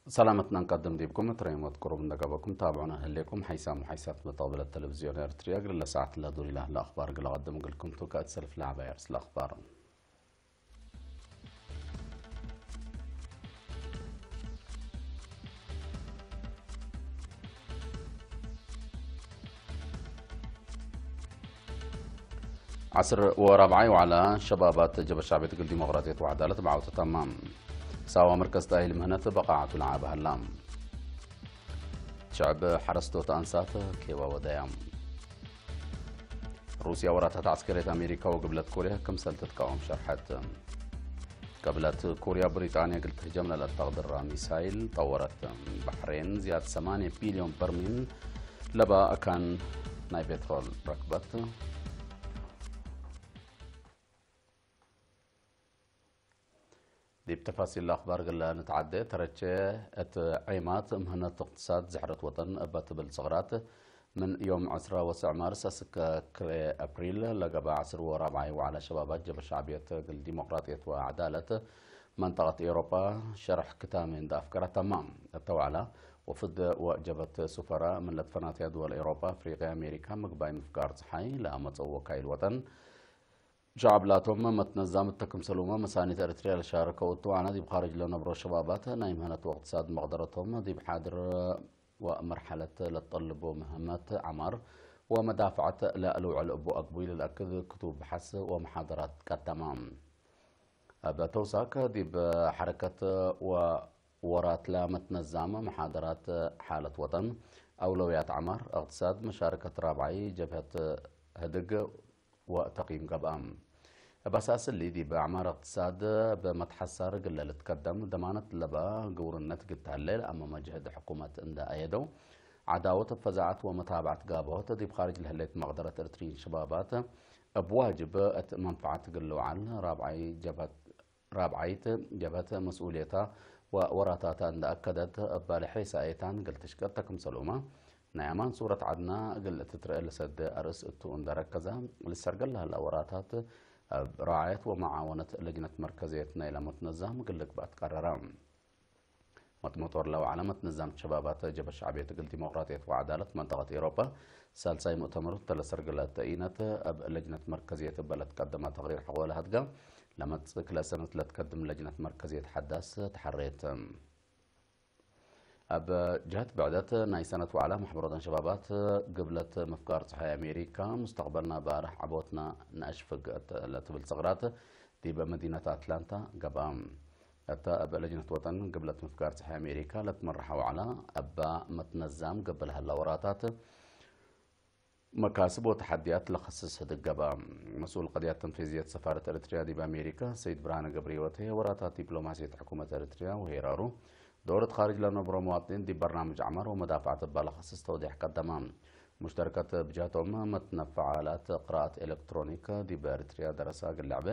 ሰላመትና ንቀድም ዲብኩም፣ እትረይሞት ቅሩብ እንደገበኩም ታብዑና ህሌኩም ሓይሳም ሓይሳት መተቕበለት ቴሌቪዝዮን ኤርትርያ ግለ ሰዓት ለዱሪላ ለኣኽባር ግለ ቀድም ግልኩም ቱካት ሰልፍ ለዓባይ ኣርስ ለኣኽባር። ዓስር ወራብዓይ ዋዕላ ሸባባት ጀበሻ ቤት ግል ዲሞክራትየት ወዓዳለት ብዓውተ ተማም። ሳዋ መርከዝ ታሂል ምህነት በቃዓቱ ለዓበሃላ። ሸዕብ ሓረስቶት ኣንሳት ኬባ ወደያ። ሩስያ ወራታት ዓስከሬት ኣሜሪካ ወግብለት ኮርያ ክምሰል ትትቃወም ሸርሐት። ቅብለት ኮርያ ብሪጣንያ ግልትህጀም ለለተቕድራ ሚሳይል ጠወረት። ባሕሬን ዝያድ ሰማንያ ቢልዮን በርሚል ለባ ኣካን ናይ ቤትሮል ረክበት። ዲብ ተፋሲል ኣኽባር ግለ ንትዓደ ተረቸ። እት ዔማት ምህነት እቕትሳድ ዝሕረት ወጠን እባ ትብል ጽቕራት ምን ዮም ዕስራ ወስዕ ማርስ እስከ ክልኤ ኣፕሪል ለገባ ዓስር ወራብዓይ ዋዕላ ሸባባት ጀበሻ ዕብየት እግል ዲሞቅራጥየት ወዓዳለት መንጠቐት ኤውሮጳ ሸርሕ ክታሜ እንዳ ኣፍቀረተማ። እተ ዋዕላ ወፍድ ወጀበት ሱፈራ ምን ለትፈናትያ ድወል ኤውሮጳ፣ ኣፍሪቅያ፣ ኣሜሪካ ምግባይ ምፍቃር ፀሓይ ለኣመፀው ወካይል ወጠን ሸዓብ ላቶም መትነዛም እተክምሰሉመ መሳኒት ኤርትርያ ለሻረከው እቱ ዋዕላ ዲብ ኻርጅ ለነብሮ ሸባባት ናይ ምህነት ወቅትሳድ መቕደረቶም ዲብ ሓድር ወመርሓለት ለትጠልቦ ምህመት ዓማር ወመዳፍዐት ለልውዕል እቡ ኣግቡይ ልልኣክድ ክቱብ ብሓስ ወመሓደራት ቀደማ። ኣብ ተውሳክ ዲብ ሓረከት ወወራት ለመትነዛም መሓደራት ሓለት ወጠን ኣውለውያት ዓማር እቅትሳድ መሻረከት ራብዓይ ጀብሀት ህድግ ወተቂም ገብኣ። እብ ኣሳስሊ ዲብ ኣዕማር እቅትሳድ ብመትሓሳር ግለ ልትከደም ደማነት ለባ ግውርነት ግታለ ለኣመመ ጅህድ ሕኩመት እንዳ ኣየደው ዓዳወት እብ ፈዛዓት ወመታብዓት ጋብሆት ዲብ ኻርጅ ለህሌት መቕደረት ኤርትሪን ሽባባት እብ ዋጅብ እት መንፍዓት ግል ልውዓል ራብዓይ ጀብሀት ራብዓይት ጀብሀት መስኡልየታ ወወራታታ እንዳ ኣከደት እባ ለሐይሳ ኤታን ግል ትሽቀት ተክምሰሉማ ናይ ኣማን ሱረት ዓድና እግል እትትረአ ልሰደ ኣርእስ እቱ እንዳ ረከዛ ልሰርገል ለህላ ወራታት ኣብ ረዓየት ወመዓወነት ለጅነት መርከዝየት ናይ ለመትነዛም ግል ልግባት ቀረራ። መጥመጦር ለውዓለ መትነዛም ሸባባት ጀበ ሸዕብየት እግል ዲሞቅራጥየት ወዓዳለት መንጠቀት ኤውሮጳ ሳልሳይ ሙእተመሩ ተለሰርገለ ተኢነት ኣብ ለጅነት መርከዝየት በለት ቀደማ ተቅሪር ሐቆለ ሀድጋ ለመጽእ ክለ ሰነት ለትከድም ለጅነት መርከዝየት ሐዳስ ተሐረየት። ኣብ ጀህት ብዕደት ናይ ሰነት ዋዕላ ማሕበሮተን ሸባባት ግብለት ምፍቃር ፀሓይ ኣሜሪካ ሙስተቅበልና ባርሕ ዓቦትና ንኣሽፍግ ለትብል ጽቕራት ዲብ መዲነት ኣትላንታ ገብኣ። እታ ኣብ ለጅነት ወጠን ግብለት ምፍቃር ፀሓይ ኣሜሪካ ለትመርሓ ዋዕላ እባ መትነዛም ገብለሃላ ወራታት መካስብ ወተሓድያት ለኸስስ ህድገባ። መስኡል ቀድያት ተንፊዝየት ሰፋረት ኤርትርያ ዲብ ኣሜሪካ ሰይድ ብርሃነ ገብረ ህይወት ወራታት ዲፕሎማስየት ሕኩመት ኤርትርያ ወሄራሩ ዶረት ኻርጅ ለነብሮ መዋጥኒን ዲብ በርናምጅ ዓማር ወመዳፍዓት እባ ለኸስስ ተውዲሕ ቀደማ። ሙሽተርከት ብጀህቶም መትነፈዓላት ቅራኣት ኤሌክትሮኒክ ዲብ ኤርትርያ ደረሳ ግልዕበ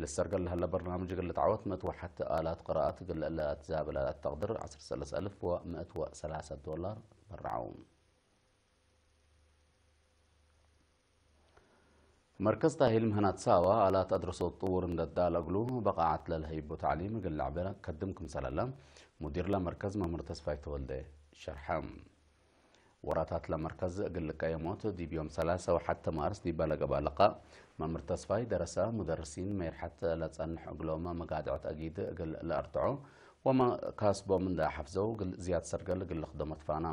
ልሰርገል ለሀለ በርናምጅ ግልት ዓወት መትወሓት ኣላት ቅራኣት ግልዕ ለትዛበለ ኣላት ተቕድር ዓሰርተ ሰለስተ ኣልፍ ወምእት ወሰላሳ ዶላር በርዓው። መርከዝ ታሂል ምህናት ሳዋ ኣላት ኣድረሶት ጥውር እንደዳል እግሉ በቃዓት ለልሀይቦ ታዕሊም እግል ለዕበ ከድም ክምሰለለ ሙዲር ለመርከዝ መምህር ተስፋይ ተወልደ ሸርሐ። ወራታት ለመርከዝ እግል ልቀየሞት ዲብ ዮም ሰላሳ ወሓተ ማርስ ዲባ ለገባ ለቃእ መምህር ተስፋይ ደረሳ ሙደርሲን መይርሐት ለጸንሕ እግሎም መጋድዕት ኣጊድ እግል ለእርትዖ ወመካስቦም እንዳሓፍዘው እግል ዝያድ ሰርገል እግል ልኽደሞ ትፋና።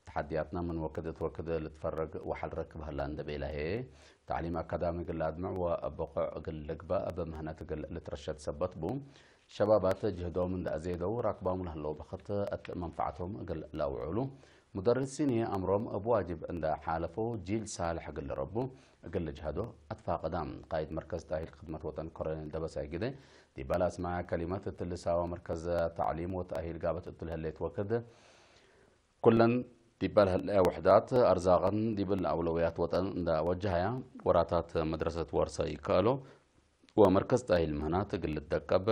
ተሓድያትና ምን ወክድ እት ወክድ ልትፈረግ ወሐል ረክብ ሀላ እንደ ቤላ ሄ፣ ተዕሊም ኣካዳሚ እግል ለአድምዕ ወብቑዕ እግል ልግባእ እብ ምህነት እግል ልትረሸድ ሰበት ቡ። ሸባባት ጅህዶም እንደ አዜደው ራክባሙ ለህለው በኸት እት መንፈዓቶም እግል ለአውዕሉ። ሙደርሲን ሄ አምሮም እብ ዋጅብ እንደ ሓለፎ ጂል ሳልሕ እግል ልረቡ እግል ልጅሀዶ አትፋቅዳ። ቃይድ መርከዝ ተእሂል ክድመት ወጠን ኮሎኔል ደበሳይ ግደ ዲባላ እስማያ ከሊመት እትልሳዋ መርከዝ ተዕሊም ወተእሂል ጋበት እትልህሌት ወክድ ኩለን ዲበል ህለያ ውሕዳት ኣርዛቕን ዲብል ኣውለውያት ወጠን እንዳ ወጀሃያ ወራታት መድረሰት ወርሰ ይከአሎ ወመርከዝ ጣሂል ምህናት እግል ልደቀብ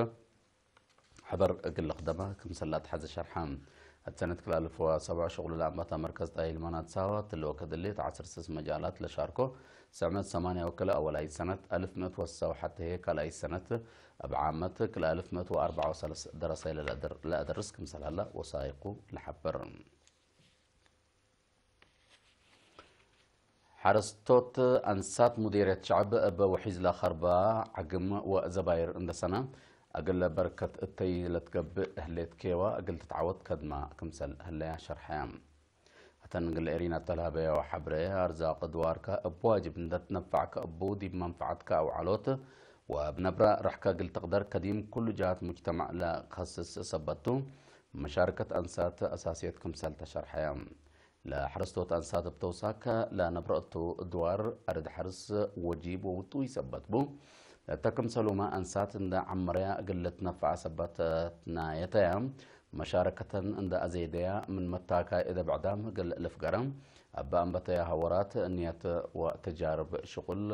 ሕበር እግል ልኽደማ ክምሰላ ተሓዘ ሸርሓ። السنة كل ألف وسبع شغل الأنبات مركز تأهيل منات ساوة تلو كدليت عشر سس مجالات لشاركو سعمت ثمانية وكل أول أي سنة ألف مئة وساو حتى هي كل أي سنة بعامة كل ألف مئة وأربعة وثلاث درس إلى الأدر لا أدرس كم سلالة وسائقو لحبر. ሓረስቶት ኣንሳት ሙዲርየት ሸዕብ እብ ውሒዝ ለኸርባ ዓግም ወዘባይር እንደሰና፣ እግል በርከት እተይ ለትገብእ እህሌት ኬዋ እግል ትትዓወት ከድማ ክምሰል ህለያ ሸርሐያ። እተን እግል ኤሪና እተልሃበዮ ሓብረ፣ ኣርዛቅ ድዋርከ እብ ዋጅብ እንደትነፋዕከ እቡ ዲብ መንፈዓትከ ኣውዓሎት፣ ወእብ ነብረ ርሕከ እግል ትቅደር ከዲም ኩሉ ጃሃት ሙጅተማዕ ለከስስ ሰበቱ፣ መሻርከት ኣንሳት ኣሳስየት ክምሰል ተሸርሐያ። ለሐረስቶት ኣንሳት ብተውሳክ ለነብረቱ ድዋር ኣርድ ሐርስ ወጂብ ወውጡ ይሰበት ቡ። እተ ክምሰሉመ ኣንሳት እንደ ዐመርያ እግል ልትነፍዓ ሰበት ናየተያ መሻረከተን እንደ ኣዘይደያ ምን መታካይ እደ ብዕዳም እግል ልፍገረ። እበ ኣንበተያ ሀወራት ንየት ወተጃርብ ሽቁል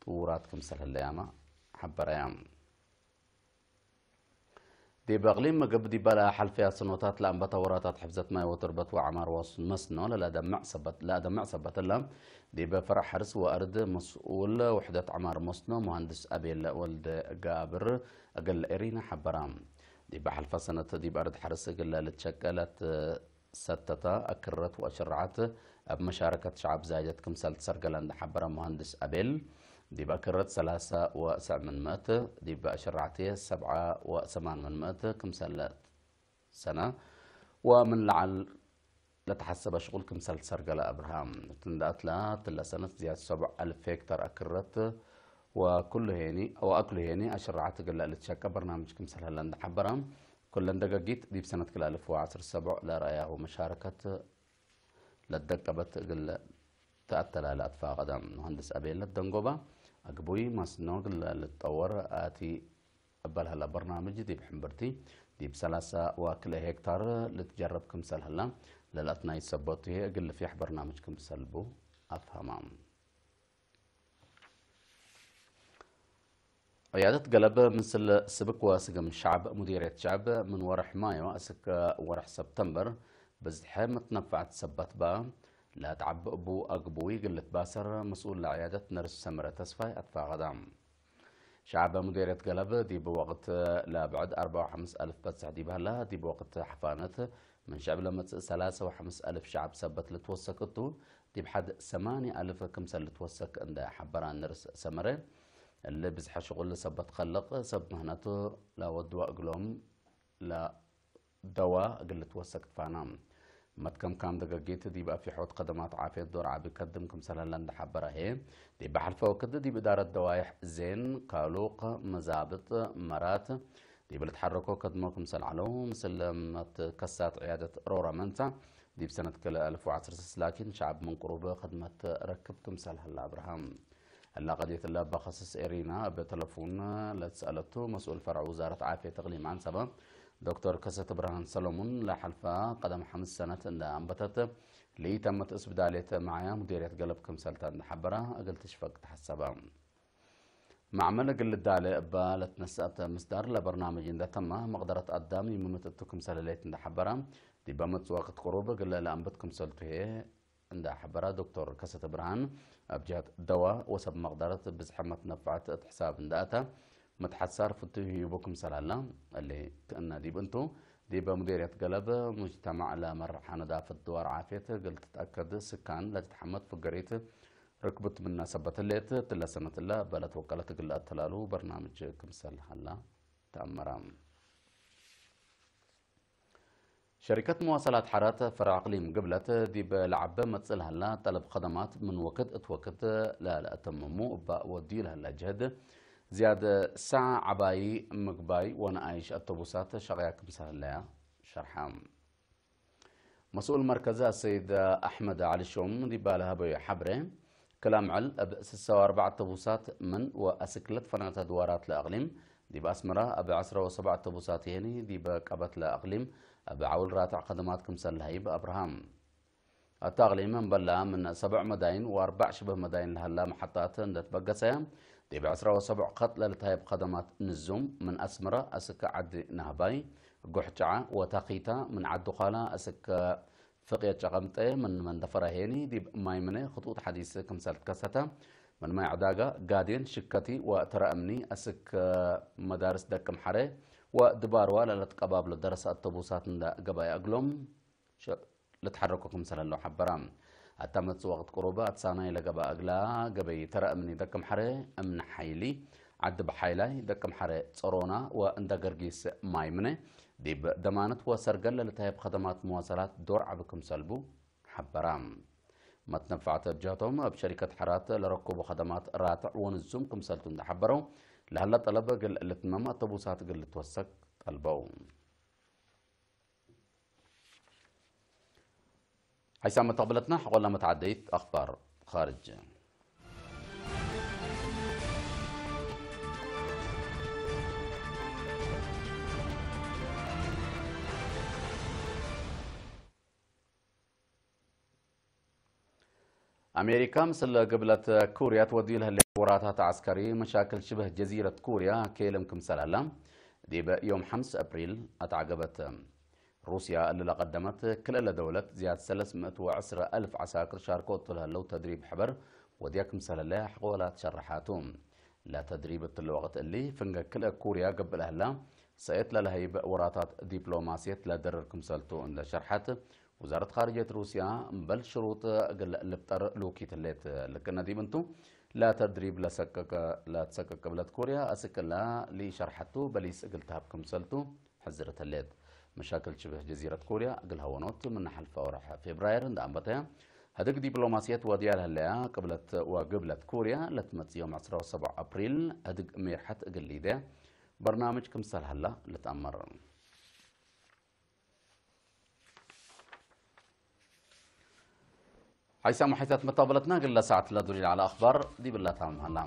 ጥውራት ክምሰል ህለያማ ሐበረያ። ዲብ እቅሊም ምግብ ዲበ ለሐልፈያ ስኖታት ለአንበተ ወራታት ሕፍዘት ማይ ወትርበት ወዐማር ወስን መስኖ ለለአደምዕ ሰበት፣ ለአደምዕ ሰበት እለ፣ ዲብ ፈርዕ ሐርስ ወአርድ መስኡል ውሕደት ዐማር መስኖ መሃንድስ አቤል ወልደ ጋብር እግል ኤሪና ሐበራ። ዲብ ሐልፈ ሰነት ዲብ አርድ ሐርስ እግለ ልትሸቀለት ሰተተ አክረት ወአሸረዓት እብ መሻረከት ሸዐብ ዛይደት ክምሰል ትሰርገለ እንደ ሐበረ መሃንድስ አቤል፣ ዲብ አክረት ሰላሳ ወሰዕ ምን ምእት፣ ዲብ አሸረዓትየ ሰብዓ ወሰማን ምን ምእት ክምሰለ ሰነ ወምን ለዓል ለተሐሰበ ሽቁል ክምሰል ትሰርገለ አብርሃ። እት እንደ አትላ ትለ ሰነት ዝያድ ሰቡዕ አልፍ ሄክታር አክረት ወኩሉ ሄኒ፣ ወአክሉ ሄኒ አሸረዓት እግለ ልትሸቀ በርናምጅ ክምሰል ህለ እንደ ሐበረ፣ ኩለን ደገጊት ዲብ ሰነት ክልተ አልፍ ወዐስር ሰቡዕ ለረአያሁ መሻረከት ለደቀበት እግል ተአተላለ አትፋቀደ። መሃንድስ አቤለ ደንጎባ፣ አግቡይ መስኖ እግል ልትጠወር አቲ እበል ህላ በርናምጅ ዲብ ሕምብርቲ ዲብ ሰላሳ ወክልኤ ሄክታር ልትጀረብ ክምሰል ህላ ለልአትናይ ሰበቱ ህዬ እግል ልፍያሕ በርናምጅ ክምሰል ቡ አፍሀማ። ዕያደት ገለብ ምስል ስብክ ወስግም ሸዕብ ሙዲርየት ሸዕብ ምን ወርሕ ማዮ እስክ ወርሕ ሰብተምበር ብዝሐ መትነፋዕት ሰበት በ ለአትዓብ እቡ አግቡይ እግል ልትባሰር መስኡል ለዕያደት ነርስ ሰመረ ተስፋይ አትፋቀዳ። ሸዕብ ሙዲርየት ገለብ ዲብ ወቅት ለብዕድ አርበዓ ወሐምስ አልፍ በጽሕ ዲብ ሀላ ዲብ ወቅት ሐፋነት ምን ሸዕብ ለመጽእ ሰላሳ ወሐምስ አልፍ ሸዕብ ሰበት ልትወሰክ እቱ ዲብ ሐድ ሰማንያ አልፍ ክምሰል ልትወሰክ እንደ ሐበራ ነርስ ሰመረ፣ እሊ ብዝሐ ሽቁል ሰበት ከልቅ ሰብ ምህነቱ ለወድዋ እግሎም ለደዋ እግል ልትወሰክ ትፋና። መትከም ካም ደገጊት ዲብ አፊሖት ከደማት ዓፍየት ዶር ዓቢ ከድም ክምሰል ህለ እንደ ሐበረ ህዬ፣ ዲብ ሐልፈ ወክድ ዲብ እዳረት ደዋይሕ ዜን፣ ካሉቅ፣ መዛብጥ፣ መራት፣ ዲብ ልትሐረኮ ከድሞ ክምሰል ዐለው፣ ምስል መትከሳት ዕያደት ሮራ መንታ፣ ዲብ ሰነት ክልተ አልፍ ወዐስር ስስ ላኪን ሸዕብ ምን ቅሩብ ከድመት ረክብ ክምሰል ሀላ አብርሃም። እላ ቀድየት እለ በኸስስ ኤሪና እብ ተለፉን ለትሰአለቱ መስኡል ፈርዕ ውዛረት ዓፍየት እቅሊም ዐንሰበ ዶክተር ከሰተ ብርሃን ሰሎሙን ለሐልፈ ቀደም ሐምስ ሰነት እንደ አንበተት ለኢተመት እስብዳሌት መዓያ ሙዲርየት ገለብ ክምሰልታ እንደ ሐበራ እግል ትሽፈግ ተሐሰበ። ማዕመል እግል ልዳለ እባ ለትነሰአት ምስዳር ለበርናምጅ እንደ ተማ መቅደረት አዳም ይምምት እቱ ክምሰል ህሌት እንደ ሐበራ ዲበ መጽእ ወቅት ቅሩብ እግል ለአንብት ክምሰልቱ ህዬ እንደ ሐበራ ዶክተር ከሰተ ብርሃን፣ እብ ጀህት ደዋ ወሰብ መቅደረት ብዝሐ መትነፍዐት እት ሕሳብ እንደ አተ፣ መትሐሳር ፍቱይ ህዩቡ ክምሰል ሀላ፣ እሊ ክእነ ዲብ እንቱ፣ ዲበ ሙዲርየት ገለብ ሙጅተማዕ ለመርሐ ነዳፈት ድዋር ዓፍየት እግል ትትአከድ ስካን ለትትሐመድ ፍገሪት ርክቡት ምናሰበት ህሌት፣ እትለ ሰነት እለ በለት ወቀለት እግል ለአተላሉ በርናምጅ ክምሰል ሀላ ተአመረ። ሸሪከት መዋሰላት ሐራት ፈርዕ እቅሊም ግብለት ዲብ ለዐበ መጽእ ለሀላ ጠለብ ከደማት ምን ወክድ እት ወክድ ለለአተምሙ እባ ወድዩ ለሀለ ጅህድ ዝያድ ሳዕ ዐባይ ምግባይ ወነኣይሽ አተቡሳት ሸቅያ ክምሰል ህለያ ሸርሐ። መስኡል መርከዝ አሰይድ አሕመድ ዐሊ ሾም ዲባ ለሀበዩ ሐብሬ፣ ክል አምዕል እብ ስሳ ወአርበዕ አተቡሳት ምን ወአስክለት ፈናተ ድዋራት ለአቅሊም፣ ዲብ አስመራ እብ ዐስራ ወሰብዕ አተቡሳት የኒ ዲብ ቀበትለ አቅሊም እብ ዐውል ራትዕ ከደማት ክምሰል ለሀይብ አብርሃም። አታ አቅሊም እምበላ ምን ሰብዕ መዳይን ወአርበዕ ሽብህ መዳይን ለሀላ መሐጣት እንደትበገሰያ፣ ዲብ ዕስራ ወሰቡዕ ከጥለል ታይብ ኸደማት ንዙም ምን ኣስመራ ኣስከ ዓዲ ናህባይ፣ ጉሕጫዓ ወታኺታ ምን ዓዲ ዃላ ኣስከ ፍቕየ ጨቐምጠ ምን መንደፈራ ሄኒ ዲብ ማይ ምነ ኽጡጥ ሓዲስ ክምሰል ትከሰተ። ምን ማይ ዕዳጋ ጋዴን ሽከቲ ወተራ እምኒ ኣስከ መዳርስ ደቅም ሓረ ወድባርዋ ለለትቀባብሎ ደረሰ ኣተቡሳት እንዳ ገባይ ኣግሎም ልትሓረኩ ክምሰል ኣለዉ ሓበራ። ኣታ መጽእ ወቕት ቁሩብ ኣትሳናይ ለገባ እግላ ገበይ ተረ እምኒ ደቅም ሓረ እምኒ ሓይሊ ዓዲ ብሓይላይ ደቅም ሓረ ጸሮና ወእንዳ ገርጊስ ማይ ምነ ዲብ ደማነት ወሰርገል ለልታየብ ኸደማት መዋሰላት ዶር ዓቢ ክምሰልቡ ሓበራ። መትነፋዕተ ብጀህቶም ኣብ ሸሪከት ሓራት ለረኩቡ ኸደማት ራትዕ ወንዙም ክምሰልቱ እንዳሓበረው ለህላ ጠለብ እግል ልትመም ኣተቡሳት እግል ልትወሰክ ጠልበው። ሓይሳ መተቕብለትና ሕቆላ መተዓደይት ኣኽባር ኻርጅ። ኣሜሪካ ምስል ግብለት ኩርያ ትወድዩ ለህለ ወራታት ዓስከሪ መሻክል ሽብህ ጀዚረት ኩርያ ኬልም ክምሰላላ ዲብ ዮም ሓምስ ኣፕሪል ኣትዓገበት። ሩስያ እልላ ቀደመት ክልእለ ደውለት ዝያድ ሰለስ ምእት ወዕስረ ኣልፍ ዓሳክር ሻርኮ እትልህለው ተድሪብ ሕበር ወድያ ክምሰለለ ሕቆላት ሸረሓቱ። ለተድሪብ እትለ ወቅት እሊ ፍንገ ክልእ ኩርያ ገብእ ለህላ ሰኤት ለለሀይብ ወራታት ዲፕሎማስየት ለደርር ክምሰልቱ እንደ ሸርሐት ውዛረት ኻርጀት ሩስያ እምበል ሽሩጥ እግል ልብጠር ልውኪት ህሌት ልክነ ዲብ እንቱ ለተድሪብ ለሰቅቅ ለትሰቅቅ ብለት ኮርያ እስቅላ ሊሸርሐቱ በሊስ እግል ተሃብ ክምሰልቱ ሕዝርት ህሌት። መሻክል ሽብህ ጀዚረት ኮርያ እግል ሀወኖት ምን ሐልፈ ወርሐ ፌብራየር እንደ ኣንበተያ ህድግ ዲፕሎማስየት ወድያ ለህለያ ቅብለት ወግብለት ኮርያ ለትመጽእ ዮም ዕስራ ወሰቡዕ ኣፕሪል ህድግ ሜርሐት እግል ሊደያ በርናምጅ ክምሰል ሀላ ልትኣመር። ሓይሳ መሓይሳት መታበለትና ግላ ሰዓት ለዱሪ على ኣኽባር ዲብላ ታምሃላ።